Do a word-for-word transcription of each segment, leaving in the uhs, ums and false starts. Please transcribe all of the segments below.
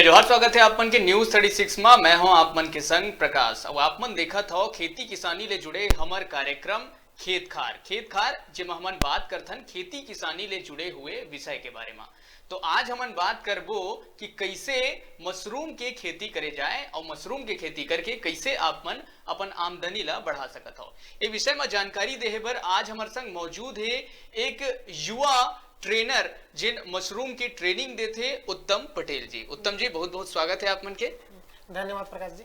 जोहार, स्वागत हे आप मन के News Thirty Six मा। मैं हूं आप मन के संग प्रकाश। अउ आप मन देखत हव खेती किसानी ले जुड़े हमर कार्यक्रम खेत खार। खेत खार, जेमा हमन बात करथन खेती किसानी ले जुड़े हुए विषय के बारे मा। तो आज हमन बात करबो कि कइसे मशरूम के खेती करे जाए अउ मशरूम के खेती करके कइसे आप मन अपन आमदनी ला बढ़ा सकत हव। ए विषय मा जानकारी देहे बर आज हमर संग मौजूद हे एक युवा ट्रेनर, जेन मशरूम के ट्रेनिंग देथे, उत्तम पटेल जी। उत्तम जी, बहुत बहुत स्वागत हे आप मन के। धन्यवाद प्रकाश जी।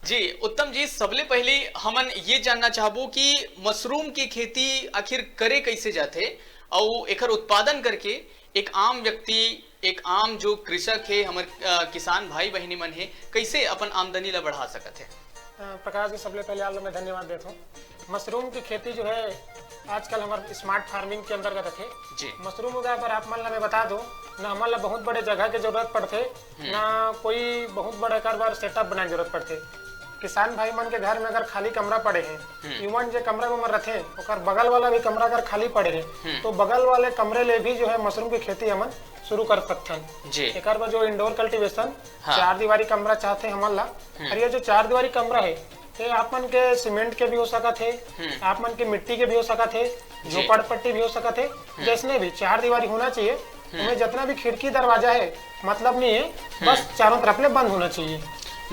जी उत्तम जी, सबले पहले हमन ये जानना चाहबो कि मशरूम के खेती आखिर करे कइसे जाथे अउ एखर उत्पादन करके एक आम व्यक्ति, एक आम जो कृषक हे, हमर अ, किसान भाई बहिनी मन हे, कइसे अपन आमदनी ला बढ़ा सकत हे? अ, प्रकाश जी, सबले पहले आप लोग मैं धन्यवाद देता हूँ। मशरूम की खेती जो है आजकल हमारे स्मार्ट फार्मिंग के अंतर्गत आथे। जी। मशरूम उगाए बर आप मन ला मैं बता दूं, ना हमन ला बहुत बड़े जगह के जरूरत पड़थे, हम्म। ना कोई बहुत बड़ा एकर बर सेटअप बनाए के जरूरत पड़थे। किसान भाई मन के घर में अगर खाली कमरा पड़े हे, हम्म। इवन जे कमरा में हमन रथे, ओकर बगल वाला भी कमरा अगर खाली पड़े हे, हम्म। तो बगल वाले कमरे ले भी जो है मशरूम की खेती हमन शुरू कर सकथन। जी। एकर बर जो इंडोर कल्टीवेशन, हाँ। चार दीवारी कमरा चाहथे हमन ला, हम्म। और ये जो चार दीवारी कमरा है, ये आप मन के सीमेंट के भी हो सकत हे, हम्म। आप मन के मिट्टी के भी हो सकत हे, जी। झोपड़ पट्टी भी हो सकत हे, हम्म। जैसने भी चार दीवारी होना चाहिए। हम्म। ओमे जितना भी खिड़की दरवाजा है, मतलब नहीं है, हम्म। बस चारों तरफ ले बंद होना चाहिए।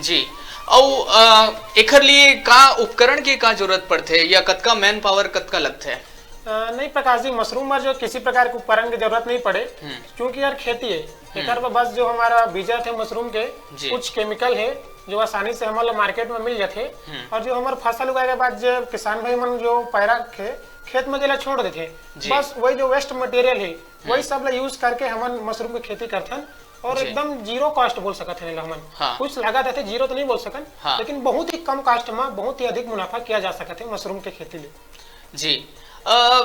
जी। अउ अ, एखर लिए का उपकरण के का जरूरत पड़थे या कतका मैन पावर कतका लगथे? अ, नहीं प्रकाश जी, मशरूम बर जो किसी प्रकार के उपकरण की जरूरत नहीं पड़े, हम्म। क्योंकि यार खेती है, हम्म। एकर बर बस जो हमारा बीजा थे मशरूम के, जी। कुछ केमिकल है जो आसानी से हमन ला मार्केट में मिल जाथे, हम्म। और जो हमर फसल उगाए के बाद जो किसान भाई मन जो पैरा खे-, खेत में जेला छोड़ देथे, जी। बस वही जो वेस्ट मटेरियल है, वही हम्म। सब ला यूज करके हमन मशरूम की खेती करथन और जी। एकदम जीरो कॉस्ट बोल सकत हन एला हमन। हाँ। कुछ लागत आथे, जीरो तो नहीं बोल सकन, हाँ। लेकिन बहुत ही कम कॉस्ट में बहुत ही अधिक मुनाफा किया जा सकत है मशरूम के खेती ले। जी। अ,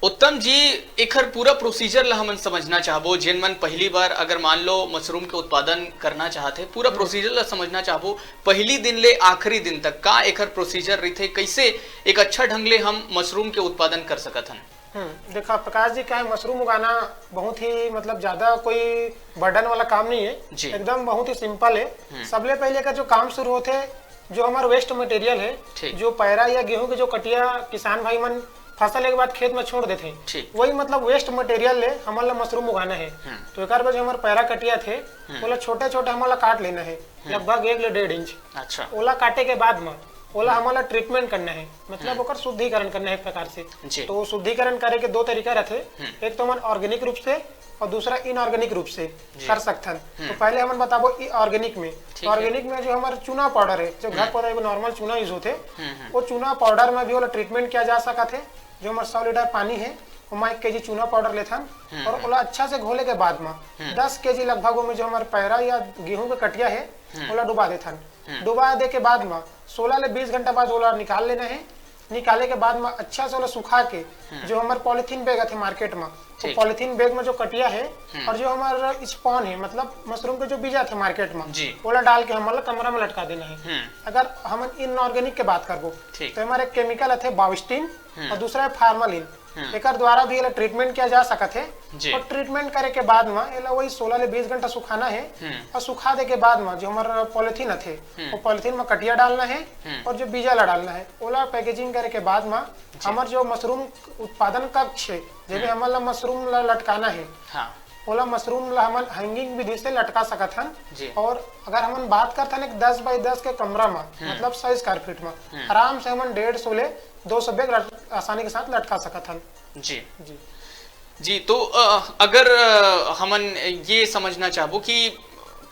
उत्तम जी, एखर पूरा प्रोसीजर ला हमन समझना चाहबो। जेन मन पहली बार अगर मान लो मशरूम के उत्पादन करना चाहत हे, पूरा हम्म। प्रोसीजर ला समझना चाहबो, पहली दिन ले आखिरी दिन तक का एखर प्रोसीजर रहिथे, कइसे एक अच्छा ढंग ले हम मशरूम के उत्पादन कर सकत हन? हम्म, देखा प्रकाश जी, क्या है, मशरूम उगाना बहुत ही, मतलब, ज्यादा कोई बर्डन वाला काम नहीं है, जी। एकदम बहुत ही सिंपल है। हम्म। सबले पहले का जो काम शुरू होते, जो हमारा वेस्ट मटेरियल है, ठीक। जो पैरा या गेहूं के जो कटिया किसान भाई मन फसल के बाद खेत में छोड़ देते हैं, ठीक। वही, मतलब, वेस्ट मटेरियल ले हमन ला मशरूम उगाना है। हम्म। तो एक बार जो हमारा पैरा कटिया थे, हम्म। ओला छोटे छोटे हमन ला काट लेना है, हम्म। लगभग एक ले डेढ़ इंच। अच्छा। ओला काटे के बाद में ओला हमन ला ट्रीटमेंट करना है, मतलब हम्म। ओकर शुद्धिकरण करना है एक प्रकार से। जी। तो शुद्धिकरण करे के दो तरीका रहथे, हम्म। एक तो हमन ऑर्गेनिक रूप से और दूसरा इनऑर्गेनिक रूप से जी। कर सकथन। तो हम्म। पहले हमन बताबो ई ऑर्गेनिक में। ठीक तो है। ऑर्गेनिक में जो हमारा चूना पाउडर है, जो घर हम्म। पर एगो नॉर्मल चूना यूज होथे, हम्म, हम्म। वो चूना पाउडर में भी ओला ट्रीटमेंट किया जा सकत है। जो हमारा सौ लीटर पानी है, ओमा एक केजी चूना पाउडर लेथन हम्म, और हम्म। ओला अच्छा से घोले के बाद में हम्म। दस केजी लगभग ओमे जो हमारा पैरा या गेहूं के कटिया है, हम्म। ओला डुबा देथन। हम्म। डुबा दे के बाद में सोलह ले बीस घंटा बाद ओला निकाल लेना है। निकाले के बाद में अच्छा से ओला सुखा के हम्म। जो हमार पॉलीथीन बैग आथे मार्केट में, तो ठीक। पॉलीथीन बैग में जो कटिया है हम्म। और जो हमार स्पॉन है, मतलब मशरूम के जो बीज आथे मार्केट में, जी। ओला डाल के हमन ला कमरा में लटका देना है। हम्म। अगर हमन इनऑर्गेनिक के बात करबो, ठीक। तो हमारे केमिकल आथे बाविस्टिन हम्म। और दूसरा है फार्मालिन। हम्म। एकर द्वारा भी एला ट्रीटमेंट किया जा सकत है। जी। और ट्रीटमेंट करे के बाद में एला वही सोलह ले बीस घंटा सुखाना है। हम्म। और सुखा दे के बाद में जो हमारा पॉलीथीन आथे, हम्म। वो पॉलीथीन में कटिया डालना है हम्म। और जो बीजा ला डालना है, ओला पैकेजिंग करे के बाद में जी। हमर जो मशरूम उत्पादन कक्ष है, जेमे हम्म। हमन ला मशरूम ला लटकाना है, हाँ। ओला मशरूम ला हमन हैंगिंग विधि से लटका सकत हन। जी। और अगर हमन बात करथन एक दस बाई दस के कमरा में, हम्म। मतलब सौ स्क्वायर फीट में, हम्म। आराम से हमन डेढ़ सौ ले दो सौ बैग लट-, आसानी के साथ लटका सकत हन। जी। जी। जी, तो, अ, अगर, अ, हमन ये समझना चाहबो कि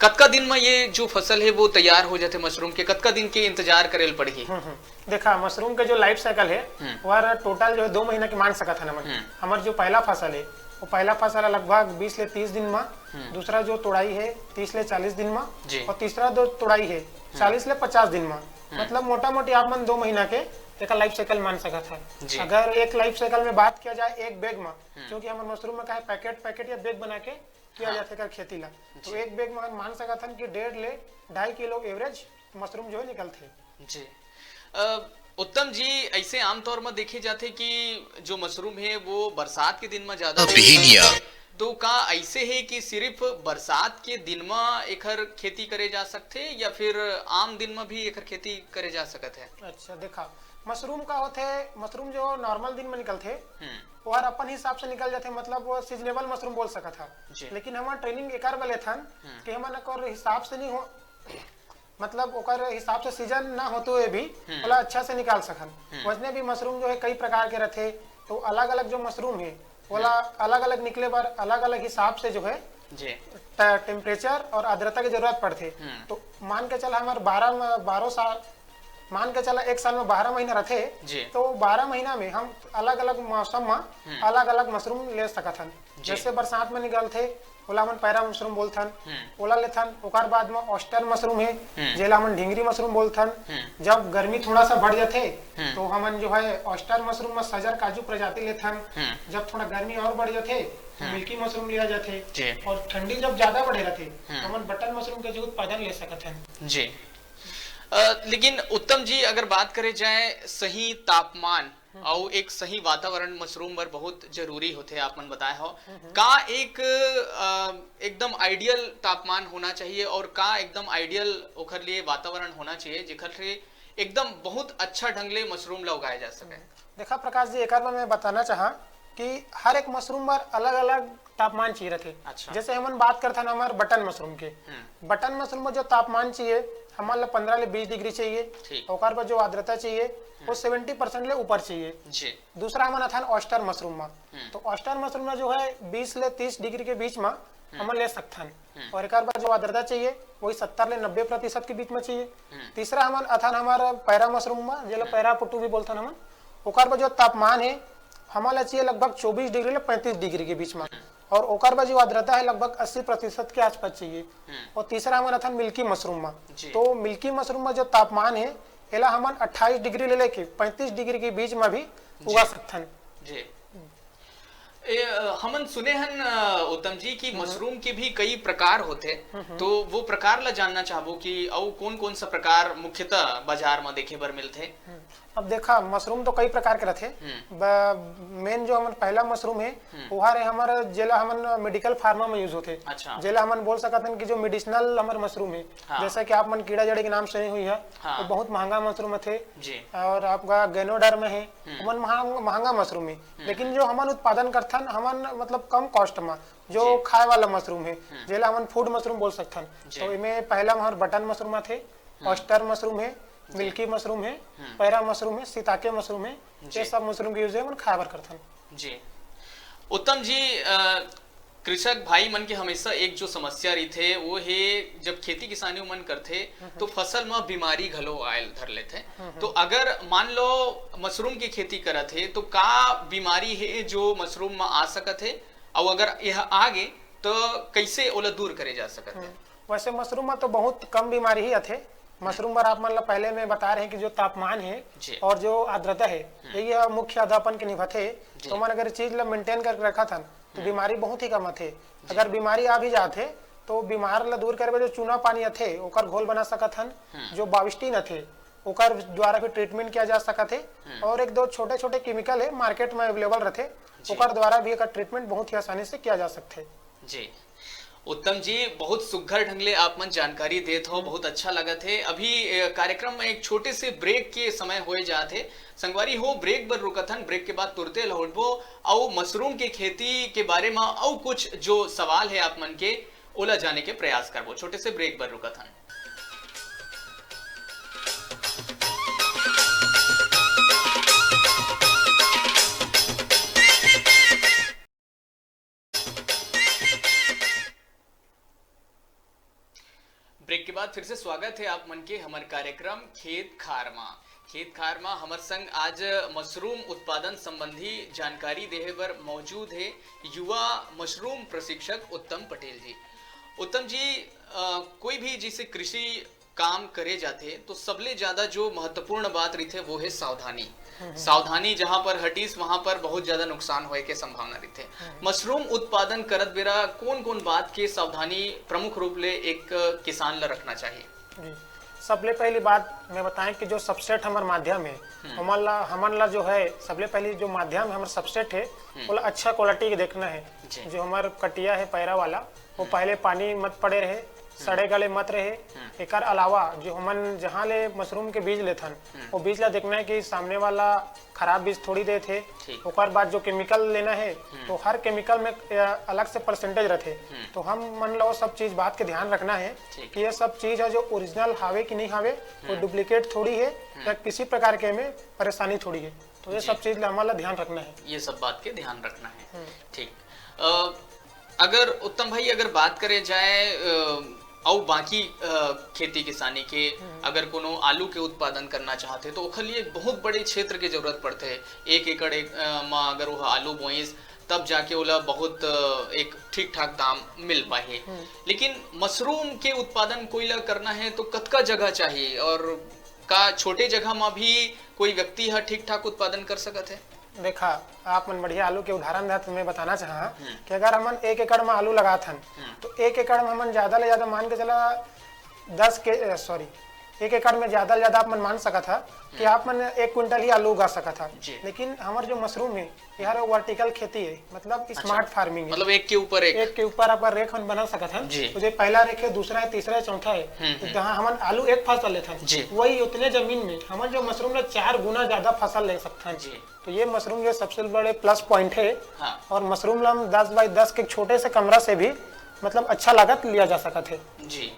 कतका दिन में ये जो फसल है वो तैयार हो जाथे मशरूम के, कतका दिन के इंतजार करे ल पड़ही? हम्म, हम्म। देखा, मशरूम के जो लाइफ साइकिल है, हम्म। वो टोटल जो है दो महीना के मान सकत हन हमन। हम्म। हमर जो पहला फसल है, वो पहला फसल है लगभग बीस ले तीस दिन में, हम्म। दूसरा जो तोड़ाई है तीस ले चालीस दिन में, जी। और तीसरा जो तोड़ाई है हम्म। चालीस ले पचास दिन में। हम्म। मतलब मोटा मोटी आप मन दो महीना के एकर लाइफ साइकिल मान सकत है। जी। अगर एक लाइफ साइकिल में बात किया जाए एक बैग में, हम्म। क्योंकि हमर मशरूम में का है पैकेट, पैकेट या बैग बना के किया हाँ। जाथे एकर खेती ला। तो जी। एक बैग में अगर मान सकत हन कि डेढ़ ले ढाई किलो एवरेज मशरूम जो है निकलथे। जी। अ, उत्तम जी, ऐसे आमतौर में देखे जाथे कि जो मशरूम है वो बरसात के दिन में ज्यादा अब ही निया। तो का ऐसे हे कि सिर्फ बरसात के दिन म एखर खेती करे जा सकथे या फिर आम दिन म भी एखर खेती करे जा सकत हे? अच्छा, देखा, मशरूम का होथे, मशरूम जो नॉर्मल दिन में निकलथे, हम्म। वो हर अपन हिसाब से निकल जाथे, मतलब वो सीजनेबल मशरूम बोल सकत हा। जी। लेकिन हमन ट्रेनिंग एकर बर लेथन हम्म। कि हमन ओकर हिसाब से नहीं हो, मतलब ओकर हिसाब से सीजन ना होते हुए भी हम्म। ओला अच्छा से निकाल सकन। हम्म। वैसने भी मशरूम जो है कई प्रकार के रथे, तो अलग-अलग जो मशरूम है, ओला हम्म। अलग-अलग निकले बर अलग-अलग हिसाब से जो है जी। ट-, टेम्परेचर और आर्द्रता की जरूरत पड़थे। हम्म। तो मान के चला हमर बारह म-, बारह साल, मान के चला एक साल में बारह महीना रथे, जी। तो बारह महीना में हम अलग-अलग मौसम में हम्म। अलग-अलग मशरूम ले सकत हन। जी। जैसे बरसात में निकलथे, ओला हमन पैरा मशरूम बोलथन, हम्म। ओला लेथन। ओकर बाद में ऑयस्टर मशरूम हे, हम्म। जेला हमन ढिंगरी मशरूम बोलथन। हम्म। जब गर्मी थोड़ा सा बढ़ जाथे, हम्म। तो हमन जो है ऑयस्टर मशरूम में सजर काजू प्रजाति लेथन। हम्म। जब थोड़ा गर्मी और बढ़ जाथे, तो हम्म। मिल्की मशरूम लिया जाथे। जी। और ठंडी जब ज्यादा बढ़े रहथे, हम्म। तो हमन बटन मशरूम के जो उत्पादन ले सकत हन। जी। अ, लेकिन उत्तम जी, अगर बात करे जाए सही तापमान हम्म। अउ एक सही वातावरण मशरूम बर बहुत जरूरी होथे, आप मन बताए हो। हम्म। का एक, अ, एकदम आइडियल तापमान होना चाहिए और का एकदम आइडियल ओखर लिए वातावरण होना चाहिए, जेखर से एकदम बहुत अच्छा ढंग ले मशरूम ला उगाए जा सके? हम्म। देखा प्रकाश जी, एकर बर मैं बताना चाहा कि हर एक मशरूम बर अलग-अलग तापमान चाहिए रथे। अच्छा। जैसे हमन बात करथन हमर बटन मशरूम के, हम्म। बटन मशरूम में जो तापमान चाहिए, हमन ला पंद्रह ले बीस डिग्री चाहिए, ठीक। ओकर बर जो आर्द्रता चाहिए, वो हम्म। सेवेंटी परसेंट ले ऊपर चाहिए। जी। दूसरा हमन अथन ऑयस्टर मशरूम में, हम्म। तो ऑयस्टर मशरूम में जो है बीस ले तीस डिग्री के बीच में हम्म। हमन ले सकथन। हम्म। और एकर बर जो आर्द्रता चाहिए, वही सत्तर ले नब्बे प्रतिशत के बीच में चाहिए। हम्म। तीसरा हमन अथन हमर पैरा मशरूम में, जेला हम्म। पैरा पुट्टू भी बोलथन हमन, ओकर बर जो तापमान है, हमन ला चाहिए लगभग चौबीस डिग्री ले पैंतीस डिग्री के बीच में। हम्म। और ओकर बर जो आर्द्रता है, लगभग अस्सी प्रतिशत के आसपास चाहिए। हम्म। और तीसरा हमन अथन मिल्की मशरूम में। जी। तो मिल्की मशरूम में जो तापमान है, एला हमन अट्ठाईस डिग्री ले लेके पैंतीस डिग्री के बीच में भी जी। उगा सकथन। जी। ए, अ, हमन सुने हन, अ, उत्तम जी, कि हम्म। मशरूम के भी कई प्रकार होथे, हम्म, हम्म। तो वो प्रकार ला जानना चाहबो कि अउ कौन-कौन सा प्रकार मुख्यतः बाजार में देखे बर मिलथे? हम्म। अब देखा, मशरूम तो कई प्रकार के रथे। हम्म। ब-, मेन जो हमर पहला मशरूम हे, हम्म। वो हरे हमर, जेला हमन मेडिकल फार्मा में यूज होथे। अच्छा। जेला हमन बोल सकत हन कि जो मेडिसिनल हमर मशरूम हे, हाँ। जैसा कि आप मन कीड़ा जड़े के नाम सुने हुई है, हाँ। वो बहुत महंगा मशरूम थे। जी। और आपका गैनोडर्म हे, हम्म। हमन महंग-, महंगा मशरूम हे। हम्म। लेकिन जो हमन उत्पादन करथन, हमन मतलब कम कॉस्ट में, जो जी। खाए वाला मशरूम हे, हम्म। जेला हमन फूड मशरूम बोल सकथन। जी। तो इमे पहला हमर बटन मशरूम आथे, हम्म। ऑयस्टर मशरूम हे, जी। मिल्की मशरूम हे, हम्म। पैरा मशरूम हे, सिताके मशरूम हे, जी। ये सब मशरूम के यूज हमन खाए बर करथन। जी। उत्तम जी, अ, कृषक भाई मन के हमेशा एक जो समस्या रहिथे, वो हे जब खेती किसानी मन करथे, हम्म। तो फसल म बीमारी घलो आयल धर लेथे। हम्म। तो अगर मान लो मशरूम के खेती करत हे, तो का बीमारी हे जो मशरूम म आ सकत हे, अउ अगर यह आ गे, तो कैसे ओला दूर करे जा सकत हे? हम्म। वैसे मशरूम में तो बहुत कम बीमारी ही आथे। मशरूम बर आप मन ला पहले मैं बता रहे कि जो तापमान हे जी। और जो आर्द्रता हे, हम्म। यही ह मुख्य आधा अपन के निभाथे। जी। तो मन अगर चीज ला मेंटेन करके रखत हन, तो हम्म। बीमारी बहुत ही कम आथे। जी। अगर बीमारी आ भी जाथे, तो बीमार ला दूर करे बर जो चूना पानी आथे, ओकर घोल बना सकत हन। हम्म। जो बाविस्टिन आथे, ओकर द्वारा भी ट्रीटमेंट किया जा सकत हे। हम्म। और एक दो छोटे-छोटे केमिकल हे, मार्केट में अवेलेबल रथे, जी। ओकर द्वारा भी एकर ट्रीटमेंट बहुत ही आसानी से किया जा सकथे। जी। उत्तम जी, बहुत सुघर ढंग ले आप मन जानकारी देत हो, हम्म। बहुत अच्छा लगत हे। अभी, अ, कार्यक्रम में एक छोटे से ब्रेक के समय होए जात हे। संगवारी हो, ब्रेक बर रुकत हन, ब्रेक के बाद तुरते लौटबो, अउ मशरूम के खेती के बारे में अउ कुछ जो सवाल हे आप मन के, ओला जाने के प्रयास करबो। छोटे से ब्रेक बर रुकत हन। ब्रेक के बाद फिर से स्वागत हे आप मन के हमर कार्यक्रम खेत खार मा। खेत खार मा हमर संग आज मशरूम उत्पादन संबंधी जानकारी देहे बर मौजूद हे युवा मशरूम प्रशिक्षक उत्तम पटेल जी। उत्तम जी, अ, कोई भी जैसे कृषि काम करे जाथे, तो सबले ज्यादा जो महत्वपूर्ण बात रहिथे, वो हे सावधानी। हम्म। सावधानी जहां पर हटिस, वहां पर बहुत ज्यादा नुकसान होए के संभावना रहिथे। हम्म। मशरूम उत्पादन करत बेरा कोन-कोन बात के सावधानी प्रमुख रूप ले एक किसान ल रखना चाहिए? जी, सबले पहली बात मैं बताएं कि जो सबस्ट्रेट हमर माध्यम है, हमन ला, हमन ला जो है, सबले पहली जो माध्यम है हमर सबस्ट्रेट है, ओला अच्छा क्वालिटी के देखना है। जो हमर कटिया है पैरा वाला, वो पहले पानी मत पड़े रहे, सड़े गले मत रहे। एकर अलावा जो हमन जहाँ ले मशरूम के बीज लेथन, वो बीज ला देखना है कि सामने वाला खराब बीज थोड़ी देत हे। ओकर बाद जो केमिकल लेना है, तो हर केमिकल में अलग से परसेंटेज रथे। तो हम मन ला वो सब चीज बात के ध्यान रखना है कि ये सब चीज है जो ओरिजिनल हावे कि नहीं हावे, वो डुप्लीकेट थोड़ी है या किसी प्रकार के में परेशानी थोड़ी है। तो ये सब चीज ला हमन ला ध्यान रखना है। ये सब बात के ध्यान रखना है। ठीक। अगर उत्तम भाई, अगर बात करे जाए अउ बाकी खेती किसानी के, अगर कोनो आलू के उत्पादन करना चाहथे तो ओखर लिए बहुत बड़े क्षेत्र के जरूरत पड़थे। एक एकड़ म अगर वो आलू बोइस तब जाके ओला बहुत एक ठीक ठाक दाम मिल पाही। लेकिन मशरूम के उत्पादन कोई ला करना है तो कतका जगह चाहिए और का छोटे जगह म भी कोई व्यक्ति ह ठीक ठाक उत्पादन कर सकत है? देखा, आप मन बढ़िया आलू के उदाहरण देत, मैं बताना चाहा कि अगर हमन एक एकड़ में आलू लगाथन तो एक एकड़ में हमन ज्यादा ले ज्यादा मान के चला दस के सॉरी एक एकड़ में ज्यादा ले ज्यादा आप मन मान सकत हा कि आप मन एक क्विंटल ही आलू उगा सकत हा। लेकिन हमर जो मशरूम है, यार वर्टिकल खेती है, मतलब स्मार्ट फार्मिंग है। मतलब एक के ऊपर एक। एक के ऊपर अपन रेक हम बना सकत हन। तो जो पहला रेक है, दूसरा है, तीसरा है, चौथा है, तो जहाँ हमन आलू एक फसल लेथन, वही उतने जमीन में हमन जो मशरूम ला चार गुना ज्यादा फसल ले सकथन। तो ये मशरूम जो सबसे बड़े प्लस पॉइंट है। हाँ। और मशरूम ला हम दस बाई दस के छोटे से कमरा से भी मतलब अच्छा लागत लिया जा सकत है। जी।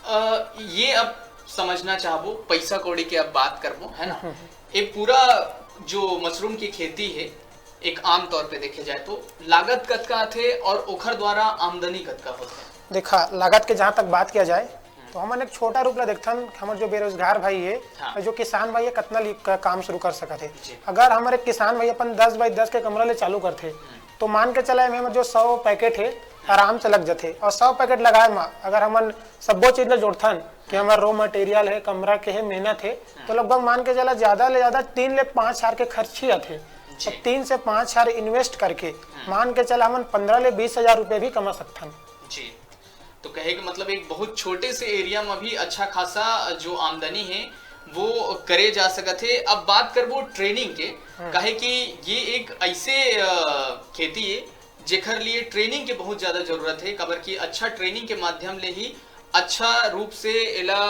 आ, ये अब समझना चाहबो, पैसा कौड़ी के अब बात करबो, है ना? ये पूरा जो मशरूम की खेती है, एक आम तौर पे देखे जाए तो लागत कतका आथे और ओखर द्वारा आमदनी कतका होथे? देखा, लागत के जहाँ तक बात किया जाए तो हमन एक छोटा रूप ला देखथन, हमर जो बेरोजगार भाई है, हाँ। जो किसान भाई है, कतना ली-, का, काम शुरू कर सकत है। अगर हमर एक किसान भाई अपन दस बाई दस के कमरा ले चालू करथे, तो मान के चला, एमे हमर जो सौ पैकेट है, आराम से लग जाथे। और सौ पैकेट लगाए मा अगर हमन सब्बो चीज ला जोड़थन कि हमर रॉ मटेरियल है, कमरा के है, मेहनत है, तो लगभग मान के चला, ज्यादा ले ज्यादा तीन ले पाँच हजार के खर्च ही आथे। तो तीन से पाँच हजार इन्वेस्ट करके मान के चला, हमन पंद्रह ले बीस हजार रुपये भी कमा सकथन। जी। तो कहे के मतलब एक बहुत छोटे से एरिया में भी अच्छा खासा जो आमदनी है वो करे जा सकत है। अब बात करबो ट्रेनिंग के, काहे कि ये एक ऐसे खेती है जेकर लिए ट्रेनिंग के बहुत ज्यादा जरूरत है, काबर कि अच्छा ट्रेनिंग के माध्यम ले ही अच्छा रूप से एला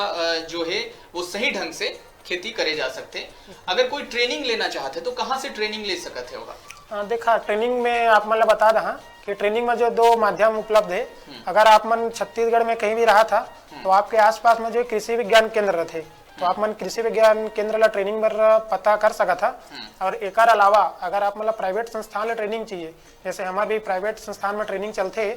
जो है वो सही ढंग से खेती करे जा सकते हैं। अगर कोई ट्रेनिंग लेना चाहते तो कहाँ से ट्रेनिंग ले सकते होगा? देखा, ट्रेनिंग में आप मन ला बता दहा कि ट्रेनिंग में जो दो माध्यम उपलब्ध है। अगर आप मन छत्तीसगढ़ में कहीं भी रहा था तो आपके आसपास में जो कृषि विज्ञान केंद्र रहते, तो आप मन कृषि विज्ञान केंद्र ला ट्रेनिंग बर पता कर सकत हा। और एकर अलावा अगर आप मन ला प्राइवेट संस्थान ला ट्रेनिंग चाहिए, जैसे हमार भी प्राइवेट संस्थान में ट्रेनिंग चलथे,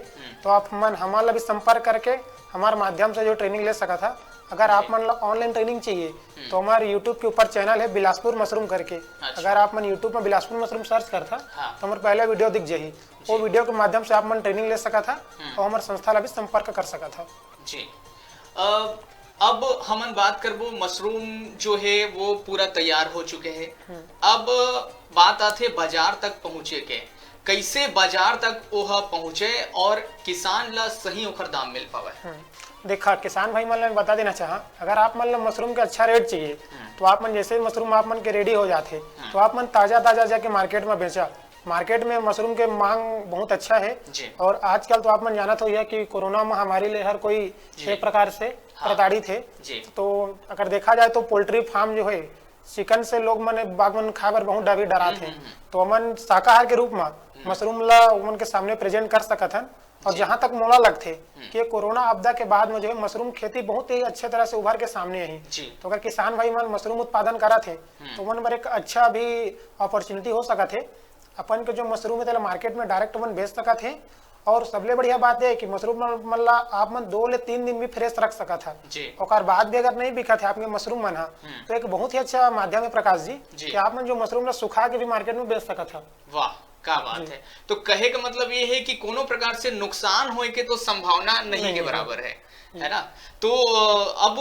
तो आप मन हमार ला भी संपर्क करके हमार माध्यम से जो ट्रेनिंग ले सकत हा। अगर आप मन ला ऑनलाइन ट्रेनिंग चाहिए तो हमारे यूट्यूब के ऊपर चैनल है बिलासपुर मशरूम करके। अगर आप मन यूट्यूब में बिलासपुर मशरूम सर्च करथा तो हमार पहला वीडियो दिख जाही। वो वीडियो के माध्यम से आप मन ट्रेनिंग ले सकत हा और हमार संस्था ला भी संपर्क कर सकत हा। जी। अब हमन बात करबो, मशरूम जो है वो पूरा तैयार हो चुके हैं। अब बात आथे बाजार तक पहुंचे के, कैसे बाजार तक ओह पहुंचे और किसान ला सही ओखर दाम मिल पावे। देखा, किसान भाई मन ला मैं बता देना चाहा, अगर आप मन ला मशरूम के अच्छा रेट चाहिए तो आप मन जैसे मशरूम आप मन के रेडी हो जाथे तो आप मन ताजा ताजा जाके मार्केट में बेचा। मार्केट में मशरूम के मांग बहुत अच्छा है। और आजकल तो आप मन जानत हो यह कि कोरोना महामारी ले हर कोई एक प्रकार से प्रताड़ित है। तो अगर देखा जाए तो पोल्ट्री फार्म जो है, चिकन से लोग मन बाग मन खाए बर बहुत डर डरात है। तो हमन शाकाहार के रूप में मशरूम ला उमन के सामने प्रेजेंट कर सकत हन। और जहां तक मोला लगथे कि कोरोना आपदा के बाद में जो है मशरूम खेती बहुत ही अच्छे तरह से उभर के सामने आई। तो अगर किसान भाई मन मशरूम उत्पादन करत है तो उमन बर एक अच्छा भी अपॉर्चुनिटी हो सकत है। अपन के जो मशरूम है तेला मार्केट में डायरेक्ट उमन बेच सकत है। और सबले बढ़िया बात यह है कि मशरूम मन ला आप मन दो ले तीन दिन भी फ्रेश रख सकत है। ओकर बाद भी अगर नहीं बिकत है आपके मशरूम मन हा, तो एक बहुत ही अच्छा माध्यम है प्रकाश जी कि आप मन जो मशरूम ला सुखा के भी मार्केट में बेच सकत है। वाह, का बात है। तो कहे का मतलब ये है कि कोनो प्रकार से नुकसान होए के तो संभावना नहीं के बराबर है, है ना? तो अब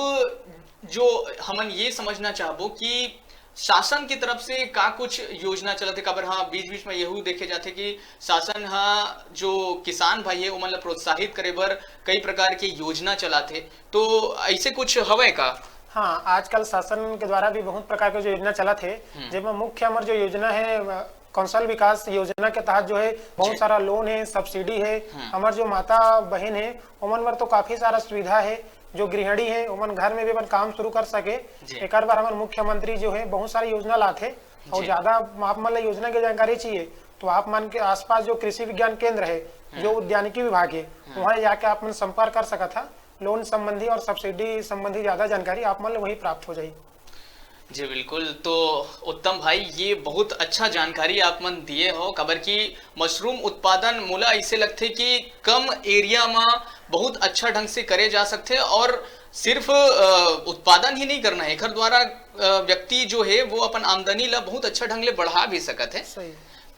जो हमन ये समझना चाहबो कि शासन की तरफ से का कुछ योजना चलत है, काबर हाँ, बीच बीच में यहू देखे जाथे कि शासन हा जो किसान भाई है ओमन ला प्रोत्साहित करे बर कई प्रकार के योजना चलाथे, तो ऐसे कुछ हवय का? हाँ, आजकल शासन के द्वारा भी बहुत प्रकार के जो योजना चलत हे, हम्म। जेमा मुख्य हमर जो योजना हे, अ, कौशल विकास योजना के तहत जो हे, बहुत जी। सारा लोन हे, सब्सिडी हे। हम्म। हमर जो माता बहिन हे, ओमन बर तो काफी सारा सुविधा हे। जो गृहिणी हे, ओमन घर में भी अपन काम शुरू कर सके। जी। एकर बर हमर मुख्यमंत्री जो हे, बहुत सारी योजना लाथे। और जी। ज्यादा आप मन ला योजना के जानकारी चाहिए, तो आप मन के आसपास जो कृषि विज्ञान केंद्र हे, जो हम्म। उद्यानिकी विभाग हे, हम्म। वहाँ जाके आप मन संपर्क कर सकत हा। लोन संबंधी और सब्सिडी संबंधी ज्यादा जानकारी आप मन ला वहीं प्राप्त हो जाही। जी बिल्कुल। तो उत्तम भाई, ये बहुत अच्छा जानकारी आप मन दिए हो, काबर कि मशरूम उत्पादन मोला ऐसे लगथे कि कम एरिया में बहुत अच्छा ढंग से करे जा सकथे और सिर्फ, अ, उत्पादन ही नहीं करना है, एकर द्वारा, अ, व्यक्ति जो है वो अपन आमदनी ला बहुत अच्छा ढंग ले बढ़ा भी सकत है। सही।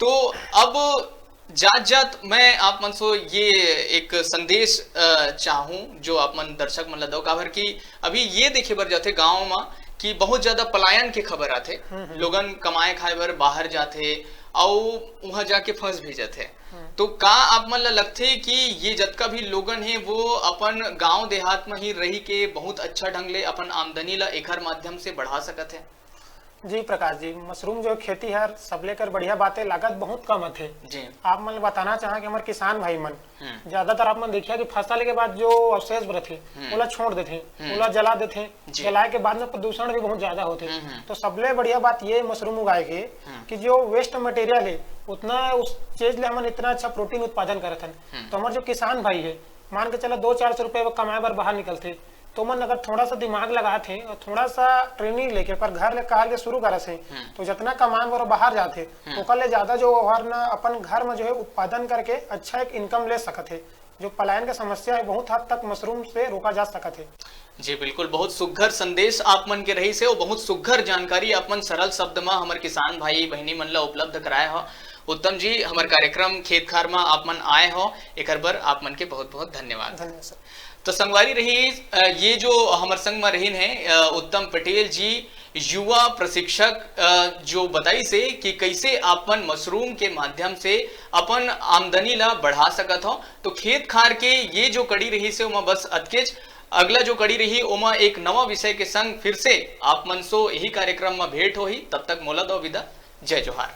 तो अब जात जात मैं आप मन से ये एक संदेश, अ, चाहूँ जो आप मन दर्शक मन ला दो, काबर कि अभी ये देखे बर जाथे गाँव में कि बहुत ज्यादा पलायन के खबर आथे। हम्म, हम्म। लोगन कमाए खाए बर बाहर जाथे, अउ वहाँ जाके फंस भी जाथे। हम्म। तो का आप मन ला लगथे कि ये जतका भी लोगन हे, वो अपन गांव देहात में ही रही के बहुत अच्छा ढंग ले अपन आमदनी ला एखर माध्यम से बढ़ा सकत हे? जी प्रकाश जी, मशरूम जो खेती हर सबले कर बढ़िया बात हे, लागत बहुत कम आथे। जी। आप मन ला बताना चाहा कि हमर किसान भाई मन हम्म। ज्यादातर आप मन देखिया कि फसल के बाद जो अवशेष बरथे, हम्म। ओला छोड़ देथे, हम्म। ओला जला देथे। जी। जलाए के बाद में प्रदूषण भी बहुत ज्यादा होथे। हम्म, हम्म। तो सबले बढ़िया बात ये मशरूम उगाए के हम्म। कि जो वेस्ट मटेरियल हे, उतना उस चीज ले हमन इतना अच्छा प्रोटीन उत्पादन करत हन। हम्म। तो हमर जो किसान भाई हे, मान के चला दो चार सौ रुपए कमाए बर बाहर निकलथे, तो मन अगर थोड़ा सा दिमाग लगात हे और थोड़ा सा ट्रेनिंग लेके पर घर ले काल के शुरू करत हे, हम्म। तो जितना कमाए बर बाहर जाथे, हम्म। ओकर ले ज्यादा जो ओहर न अपन घर में जो है उत्पादन करके अच्छा एक इनकम ले सकत हे। जो पलायन के समस्या है, बहुत हद तक मशरूम से रोका जा सकत हे। जी बिल्कुल, बहुत सुघर संदेश आप मन के रहिस हे, और बहुत सुघर जानकारी आप मन सरल शब्द म हमर किसान भाई बहिनी मन ला उपलब्ध कराए हो। उत्तम जी, हमर कार्यक्रम खेत खार म आप मन आए हो, एकर बर आप मन के बहुत बहुत धन्यवाद। धन्यवाद सर। तो संगवारी रही, अ, ये जो हमर संग म रहिन हे, अ, उत्तम पटेल जी, युवा प्रशिक्षक, अ, जो बताइस हे कि कैसे आप मन मशरूम के माध्यम से अपन आमदनी ला बढ़ा सकत हो। तो खेत खार के ये जो कड़ी रहिस हे, ओमा बस अतकेच। अगला जो कड़ी रही, ओमा एक नवा विषय के संग फिर से आप मन सो यही कार्यक्रम में भेंट होही। तब तक मोला दो विदा। जय जोहार।